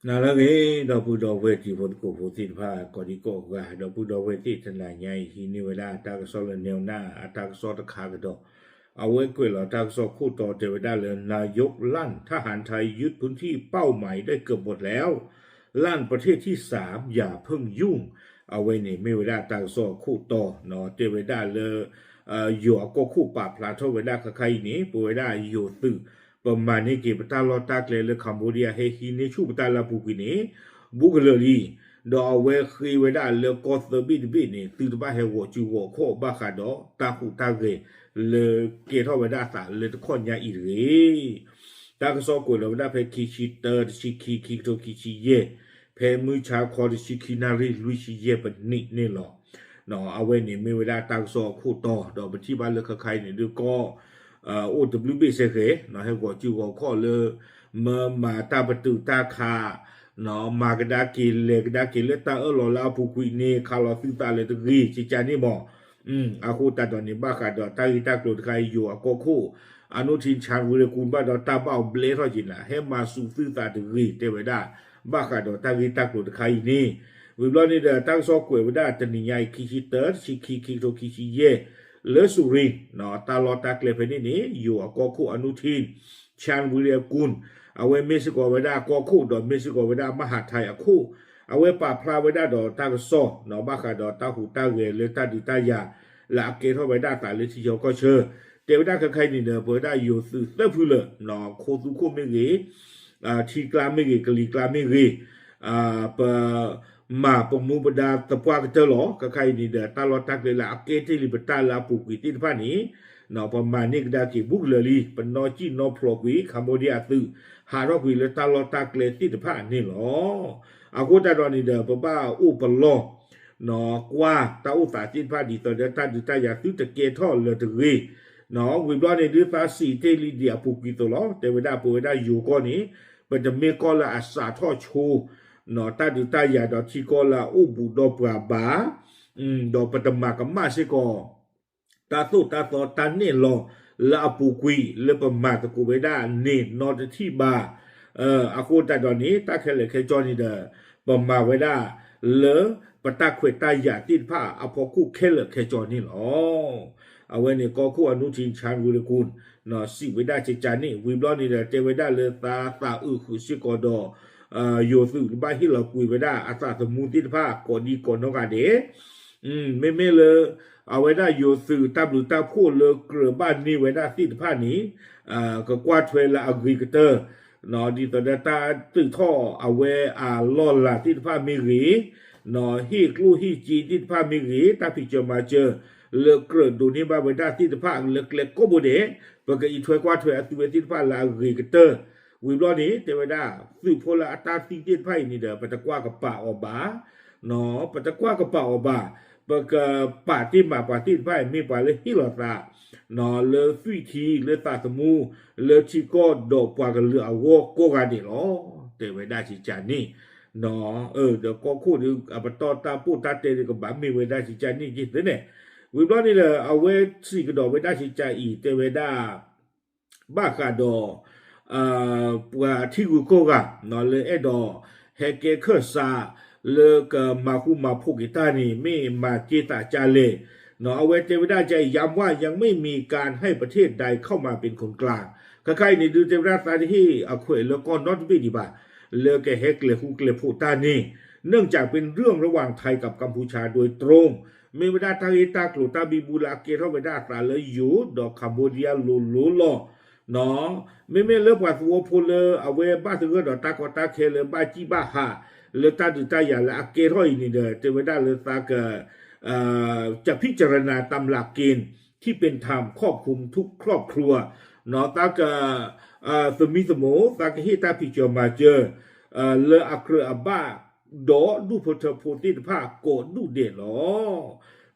နၤလၢအဂ့ၤ ဒီပုၢ်ဒီဝဲၢ်တံၤဖိသကိးဖိသ့ၣ်တဖၣ် ကိးဒံကိးဂၤ ဒီပုၢ်ဒီဝဲၢ်သ့ၣ်တနၤညါအံၤ ဟံးန့ၢ်ဝဲဒၣ်တၢ်ကစီၣ်လၢ နဲဝ်နၢ် အတၢ်ကစီၣ်တခါကဒီး အဝဲကွဲးလီၤတၢ်ကစီၣ်ခိၣ်တီတဲဝဲဒၣ်လၢ นายกลั่น ทหารไทยยึดพื้นที่เป้าหมายได้เกือบหมดแล้ว ลั่นประเทศที่สามอย่าเพิ่งยุ่ง အဝဲန့ၣ်မ့ၢ်ဝဲဒၣ်တၢ်ကစီၣ်အခိၣ်တီ တဲဝဲဒၣ်လၢ ယိၤအကီၢ်ခိၣ်ပာ်ဖျါထီၣ်ဝဲဒၣ်ခဲခါအံၤန့ၣ် ပဝဲဒၣ်ယိၤသုး ပမၤန့ၢ်က့ၤပတၢ်လီၢ်တၢ်ကျဲလၢ Cambodia ဟဲဟံးန့ၢ်ဆူၣ်ပတၢ်လၢအပူၤကွံာ်န့ၣ် ဘူးကလၢာ်လံ ဒီးအဝဲဃ့ဝဲဒၣ်လၢကီၢ်သၢဘ့ၣ်တဘ့ၣ်န့ၣ် သုတဘၣ်ဟဲဂီၤစုဂီၤခီၣ်ဘၣ်ဃးဒီးတၢ်ဟူးတၢ်ဂဲၤ လၢကဲထီၣ်ဝဲဒၣ်အသးလၢတခီညါအံၤတဂ့ၤ တၢ်ကစီၣ်ကွဲးလီၤဝဲဒၣ်ဖဲခံဆံတၢ တဆံခံ ခံကထိခံဆံယဲၢ် ဖဲမုၢ်ဆါခီတဆံခံနၣ်ရံၣ်လွံၢ်ဆံယဲၢ်ပနံးန့ၣ်လီၤ. အဝဲန့ၣ်မ့ၢ်ဝဲဒၣ်တၢ်ကစီၣ်အခိၣ်တီ ဒီးပထံၣ်ဘၣ်လၢခဲခါအံၤန့ၣ်ဒုးကီၢ် အိၣ်တဘျုးဘ့ၣ်စဲဃဲၤ ဟဲဂီၤစုဂီၤခီၣ်လၢ မၢမၤတၢ်ပတုာ်တၢ်ခး မၤကဒါက့ၤလဲၤကဒါက့ၤလၢတၢ်အၢၣ်လီၤလၢအပူၤကွံာ်န့ၣ် ခးလီၤသုသးလၢတဂ့ၤ ကကန့ၣ်မး အဃိသတးဒီးန့ၣ် ဘၣ်ဃးဒီးတၢ်ဂ့ၢ်တၢ်ကျိၤတခါအံၤ ယိၤအကီၢ်ခိၣ် အနူထံ ဆၣ်ဝံရကူၣ် ဘၣ်ဒီးတၢ်ဘၣ်အီၤဘျဲထီၣ်က့ၤနၤ ဟဲမၤစူၤသုသးတဂ့ၤ တဲဝဲဒၣ် ဘၣ်ဃးဒီးတၢ်ဂ့ၢ်တၢ်ကျိၤတခါအံၤန့ၣ် ဝံၤဘျီန့ၣ်ဒီး တၢ်ကစီၣ်ကွဲးဝဲဒၣ်တနံၤညါအံၤ ခံဆံတၢ တဆံခံ ခံကထိခံဆံယဲၢ် လၢစူၤရံ တၢ်လီၢ်တၢ်ကျဲဖဲန့ၣ်န့ၣ် ယိၤအကီၢ်ခိၣ်အနူထံ ဆၣ်ဝံရကူၣ် အဝဲမ့ၢ်စ့ၢ်ကီးဝဲဒၣ်ကီၢ်ခိၣ်ဒီးမ့ၢ်စ့ၢ်ကီးဝဲဒၣ်မဟးထဲးအခိၣ် အဝဲပာ်ဖျါဝဲဒၣ်ဒီးတၢ်ကစီၣ် ဘၣ်ဃးဒီးတၢ်ဟူးတၢ်ဂဲၤလၢတၢ်ဒုးတၢ်ယၤ လၢအကဲထီၣ်ဝဲဒၣ်အသးလၢထံဆၢကီၢ်ဆၢ တဲဝဲဒၣ်ခဲခါအံၤန့ၣ်ဒီး ပဝဲဒၣ်ယိၤသုးသၢဖုလၢာ် ခိသူခိၣ်မ့ၢ်ဂ့ၤ ထံကျါမ့ၢ်ဂ့ၤ ကလံၤကျါမ့ၢ်ဂ့ၤ ပ မၤပမူပဒါသပှၢ်ကတၢၢ်လီၤ. ခဲခါအံၤန့ၣ်ဒီး တၢ်လီၢ်တၢ်ကျဲလၢအကဲတ့ၢ်လံပတၢ်လၢအပူၤကွံာ်သ့ၣ်တဖၣ်န့ၣ် ပမၤန့ၢ်ကဒါက့ၤဘူးကလၢာ်လံ ပနီၣ်စံၣ်နီၣ်ဖျိးကွံာ် Cambodia အသုး ဟးထီၣ်ကွံာ်လၢတၢ်လီၢ်တၢ်ကျဲသ့ၣ်တဖၣ်န့ၣ်လီၤ. အဃိသတးဒီးန့ၣ်ဒီး ပဘၣ်အိၣ်ပလီၢ် ကွၢ်တၢ်အိၣ်သးသ့ၣ်တဖၣ်ဒ်သိးဒီးတၢ်ဒုးတၢ်ယၤသုတကဲထီၣ်လၢၤတဂ့ၤ ဝံၤဘျီန့ၣ် ဒုးသးစံးတ့ၢ်လံဒံးအပူၤကွံာ်အသိးလီၤ. တဲဝဲဒၣ်ပဝဲဒၣ်ယိၤကီၢ်န့ၣ် ပတမ့ၢ်ကီၢ်လၢအစးထီၣ်ဆိ တၢ်ဒုးတၢ်ယၤဒီးထံကီၢ်လၢအအိၣ်ဘူးဒီးပှၤဘၣ် ဒီးပတမၤကမၣ်စ့ၢ်ကီး တၢ်သိၣ်တၢ်သီတၢ်နဲၣ်လီၤလၢအပူၤကွံာ်လၢပမၤသကိးဝဲဒၣ်န့ၣ်နီတထံၣ်ဘၣ်. အဃိသတးဒီးန့ၣ် တၢ်ခဲလၢာ်ခဲဆ့န့ၣ်ဒီး ပမၤဝဲဒၣ်လၢပတၢ်ခွဲးတၢ်ယာ်သ့ၣ်တဖၣ်အဖီခိၣ်ခဲလၢာ်ခဲဆ့န့ၣ်လီၤ. အဝဲန့ၣ်ကီၢ်ခိၣ်အနူထံ ဆၣ်ဝံရကူၣ် စံးဝဲဒၣ်ကကန့ၣ် ဝံၤဘျီန့ၣ်ဒီး တဲဝဲဒၣ်လၢသးသးအုးဃုာ်စ့ၢ်ကီးဒီး ယိၤသုးဘၣ်ဟ့ၣ်လီၤကွံာ်ဝဲဒၣ်အသးသမူသ့ၣ်တဖၣ်ကိးဒံကိးနီၢ်ဂၤဒဲး မ့မ့ၢ်လၢ အဝဲဒၣ်ယိၤသုးတၢ်ဘျုးတၢ်ဖှိၣ်လၢကြၢးဘၣ်န့ၢ်ဝဲဒၣ်သ့ၣ်တဖၣ်န့ၣ် ကကွၢ်ထွဲလၢအဂ့ၤကတၢၢ် ဒ်သိးဒီးတၢ်သုးထီၣ်အဝဲအလီၢ်လၤသ့ၣ်တဖၣ်မ့ၢ်ဂ့ၤ ဟ့ၣ်ကျိၣ်ဟ့ၣ်စ့သ့ၣ်တဖၣ်မ့ၢ်ဂ့ၤ တၢ်ဖံးစၢၤမၤစၢၤ လၢကြၢးဒိးန့ၢ်ဘၣ်ဝဲဒၣ်သ့ၣ်တဖၣ်လၢကျဲကိးဘိဒဲး ပကအံးထွဲကွၢ်ထွဲအသုဝဲသ့ၣ်တဖၣ်လၢအဂ့ၤကတၢၢ် ဝံၤဘျီန့ၣ် တဲဝဲဒၣ် သုးဖိလၢအတၢ်သံသ့ၣ်တဖၣ်အံၤန့ၣ်ဒီး ပတကွၢ်ကပာ်အီၤဘၣ် ပတကွၢ်ကပာ်အီၤဘၣ် ပကပာ်တ့ၢ်မးပှၤသ့ၣ်တဖၣ်အံၤ မ့ၢ်ပှၤလၢဟ့ၣ်လီၤသး လၢသွံၣ်ထံ လၢသးသမူ လၢထံကီၢ်ဒီးပှၤကလုာ်အဂီၢ်ကိးဂၤဒဲးလီၤ. တဲဝဲဒၣ်ကကန့ၣ် ဒီးကီၢ်ခိၣ်ဒီး အပတီၢ်တၢ်ပိၢ်တၢ်တဲဒီးကဘၣ်မ့ၢ်ဝဲဒၣ်ကကန့ၣ်က့သ့န့ၣ် ဝံၤဘျီန့ၣ်ဒီး အဝဲစံးကဒီးဝဲဒၣ်ကကအံၤ တဲဝဲဒၣ် ဘၣ်ဃးဒီး ပှၤထံဂုၤကီၢ်ဂၤ လၢအဲၣ်ဒိးဟဲကဲခၢၣ်စး လၢကမၤဃူမၤဖိးက့ၤတၢ်န့ၣ် မ့ၢ်မၤက့ၤသးကလဲၣ် အဝဲတဲဝဲဒၣ်ကကအံၤ ย้ำว่ายังไม่มีการให้ประเทศใดเข้ามาเป็นคนกลาง ခဲခါအံၤန့ၣ်ဒုးတဲဝဲဒၣ်သးတဟ့ၣ်အခွဲးလၢကီၢ်နီတဘ့ၣ်ဒံးဘၣ် လၢကဟဲကျဲၤဃူကျဲၤဖိးတၢ်န့ၣ် เนื่องจากเป็นเรื่องระหว่างไทยกับกัมพูชาโดยตรง မ့ၢ်ဝဲဒၣ်တၢ်ဂ့ၢ်တၢ်ကျိၤတၢ်ဘံဘူလၢအကဲထီၣ်ဝဲဒၣ်အသးလၢယိၤဒီး Cambodia လိၤလိၤလီၤ. မ့မ့ၢ်လၢပှၤသဝီဖိလၢအဝဲဘၣ်သဂၢၢ်ဒီးတၢ်ကီတၢ်ခဲလၢဘၣ်ကံၣ်ဘၣ်ဟး လၢတၢ်ဒုးတၢ်ယၤလၢအကဲထီၣ်အံၤန့ၣ်ဒီး တဲဝဲဒၣ်လၢသးက จะพิจารณาตามหลักเกณฑ์ที่เป็นธรรมครอบคลุมทุกครอบครัว သးက သမံသမိး သးကဟ့ၣ်တၢ်ဖံးစၢၤမၤစၢၤ လၢအကြၢးအဘၣ် ဒီးဒူၣ်ဖိထၢဖိသ့ၣ်တဖၣ်ကိးဒူၣ်ဒဲးလီ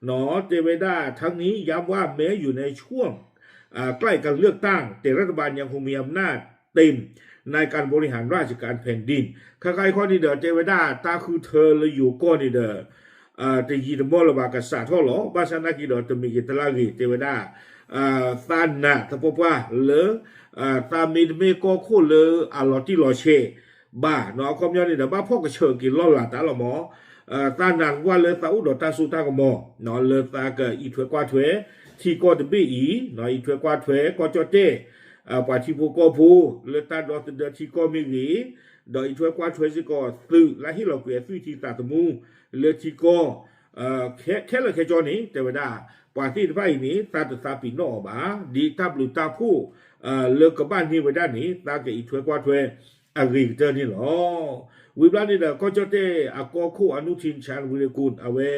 ၤ. တဲဝဲဒၣ် ทั้งนี้ย้ำว่าแม้อยู่ในช่วง ใกล้การเลือกตั้ง แต่รัฐบาลยังคงมีอำนาจเต็มในการบริหารราชการแผ่นดิน ခဲခါအံၤခီန့ၣ်ဒီး တဲဝဲဒၣ်တၢ်ဃုထၢလၢယိၤကီၢ်န့ၣ်ဒီး တယံာ်တမီၢ်လၢၤဘၣ် ကစးထီၣ်လီၤ. ဘၣ်ဆၣ်နာ်က့ဒီး တမံၤဂ့ၤတလၢ်ဂ့ၤ တဲဝဲဒၣ် သးနာ်သပှၢ်ပှၢ်လၢ သးမ့တမ့ၢ်ကီၢ်ခိၣ်လၢအလီၤတံၢ်လီၤဆဲး ဘၣ်နီၤ အခီပညီန့ၣ်ဒီး ဘၣ်ဖီၣ်ကဆၢၣ်က့ၤလီၢ်လၤတၢ်လီၤမၢ်, သးနၢ်ကွၢ်လၢသးအိၣ်ဒီးတၢ်စိတၢ်ကမီၤ လၢသးကအံးထွဲကွၢ်ထွဲ ထံကီၢ်တဘ့ၣ်အံၤ အံးထွဲကွၢ်ထွဲ ကီၢ်ကၠီၣ်တဲၣ် ပှၤထံဖိကီၢ်ဖိ လၢတၢ်ဒီသဒၢထံကီၢ်မ့ၢ်ဂ့ၤ, ဒီးအံးထွဲကွၢ်ထွဲစ့ၢ်ကီးသုးလၢဟ့ၣ်လီၤကွံာ်အသွံၣ်ထံသးသမူ လၢထံကီၢ် ခဲလၢာ်ခဲဆ့န့ၣ် တဲဝဲဒၣ် ပှၤသ့ၣ်တဖၣ်အံၤန့ၣ် သးတသးပ့ၤနီၣ်အီၤဘၣ်, ဒ်တၢ်ဘျုးတၢ်ဖှိၣ် လၢကဘၣ်န့ၢ်ဝဲဒၣ်န့ၣ် သးကအံးထွဲကွၢ်ထွဲအဂ့ၤကတၢၢ်န့ၣ်လီၤ. ဝံၤဘျီန့ၣ်ဒီး ကီၢ်ကၠီၣ်တဲၣ်အကီၢ်ခိၣ် အနုထင် ချန်ဝီရကူၣ် အဝဲ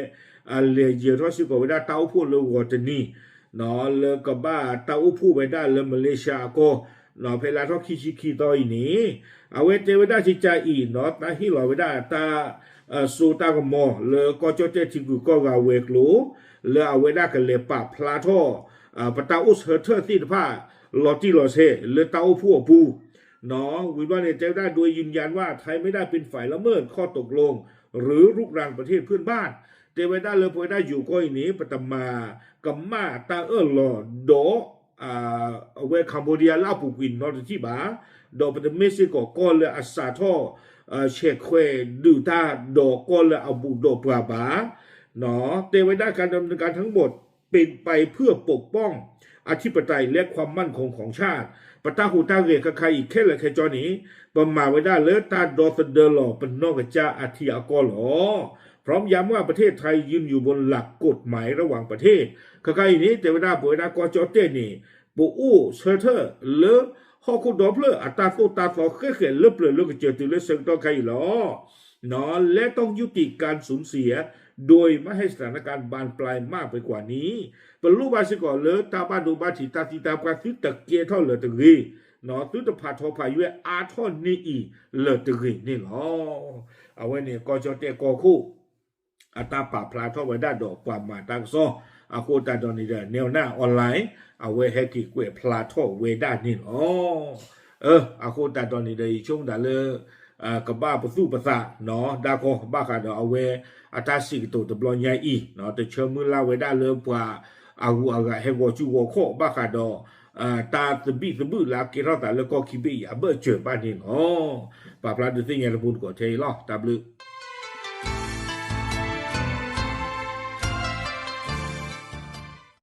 လဲၤယၢၤထီၣ်စ့ၢ်ကီးဝဲဒၣ်တၢ်အိၣ်ဖှိၣ်လၢဂီၤတနံၤ လၢကဘၣ်တၢ်အိၣ်ဖှိၣ်ဝဲဒၣ်လၢမလ့ၡါအကီၢ် ဖဲလါထီၣ်ခံဆံခံသီအံၤန့ၣ် အဝဲတဲဝဲဒၣ်ကကါအံၤနီၤ သးဟ့ၣ်လီၤဝဲဒၣ်တၢ် စိတၢ်ကမီၤလၢကီၢ်ကၠီၣ်တဲၣ်ထံဂုၤကီၢ်ဂၤဝဲၤကျိၤ လၢအဝဲဒၣ်ကလဲၤပာ်ဖျါထီၣ် ပတၢ်အိၣ်ဆၢထၢၣ်သ့ၣ်တဖၣ် လီၤတံၢ်လီၤဆဲးလၢတၢ်အိၣ်ဖှိၣ်အပူၤ ဝံၤဘျီန့ၣ် တဲဝဲဒၣ် โดยยืนยันว่าไทยไม่ได้เป็นฝ่ายละเมิดข้อตกลง หรือรุกรานประเทศเพื่อนบ้าน တဲဝဲဒၣ်လၢပဝဲဒၣ်ယိၤကီၢ်အံၤန့ၣ် ပတမၤကမၣ်တၢ်အၢၣ်လီၤဒီး အဝဲ Cambodia လၢအပူၤကွံာ်နီတထံၣ်ဘၣ်, ဒီးပတမ့ၢ်စ့ၢ်ကီးကီၢ်လၢအစးထီၣ် ဆဲးခွဲးဒုးတၢ်ဒီးကီၢ်လၢအဘူးဒီးပှၤဘၣ်, တဲဝဲဒၣ် การดำเนินการทั้งหมดเป็นไปเพื่อปกป้องอธิปไตยและความมั่นคงของชาติ ပတၢ်ဟူးတၢ်ဂဲၤခဲခါအံၤခဲလၢာ်ခဲဆ့န့ၣ် ပမၤဝဲဒၣ်လၢတၢ်ဒီသဒၢလီၤပနီၢ်ကစၢ်အထံအကီၢ်လီၤ. พร้อมย้ำว่าประเทศไทยยืนอยู่บนหลักกฎหมายระหว่างประเทศ ခဲခါအံၤန့ၣ် တဲဝဲဒၣ်ပဝဲဒၣ်ကီၢ်ကၠီၣ်တဲၣ်န့ၣ် ပအိၣ်ဆၢထၢၣ်လၢဟီၣ်ခိၣ်ဒီဖျၢၣ်အတၢ်သိၣ်တၢ်သီဃဲၣ်ဃဲၣ်လၢပျၢၤလၢကစၢၢ်တုၤလၢဆၢကတီၢ်ခဲအံၤလီၤ. และต้องยุติการสูญเสียโดยไม่ให้สถานการณ์บานปลายมากไปกว่านี้ ပလိၣ်ဘၣ်စ့ၢ်ကီးလၢတၢ်ဘၣ်ဒိဘၣ်ထံးတၢ်သံတၢ်ပှၢ် သုတကဲထီၣ်လၢၤတဂ့ၤ, သုတဖးထီဖးယွဲအါထီၣ်န့ၢ်အံၤလၢၤတဂ့ၤန့ၣ်လီၤ. အဝဲန့ၣ်ကီၢ်ကၠီၣ်တဲၣ်ကီၢ်ခိၣ် အတၢ်ပာ်ဖျါထီၣ်ဝဲဒၣ်ဒီးပှၤမၤတၢ်ကစီၣ် အဃိသတးဒီးန့ၣ်ဒီး Newna Online အဝဲဟဲက့ၤကွဲးဖျါထီၣ်ဝဲဒၣ်န့ၣ်လီၤ. အဃိသတးဒီးန့ၣ်ဒီး ယဆိကမိၣ်ဒၣ်လၢ ကဘၣ်ပသူၣ်ပသးနီၤ ဒၣ်ကီ ဘၣ်ဃးဒီးအဝဲ အတၢ်စံးကတိၤတဘျီညါအံၤ တဆၢမုၢ်လၢ်ဝဲဒၣ်လၢပှၤအဂုၤအဂၤဟဲဂီၤစုဂီၤခီၣ် ဘၣ်ဃးဒီး တၢ်သဘံၣ်သဘုၣ်လၢအကဲထီၣ်သးလၢကီၢ်ခံဘ့ၣ်အံၤအဘၢၣ်စၢၤဘၣ်န့ၣ်လီၤ. ပာ်ဖျါဒုးသ့ၣ်ညါတပူၤတကိးထဲအံၤလီၤ. တၢ်ဘျုး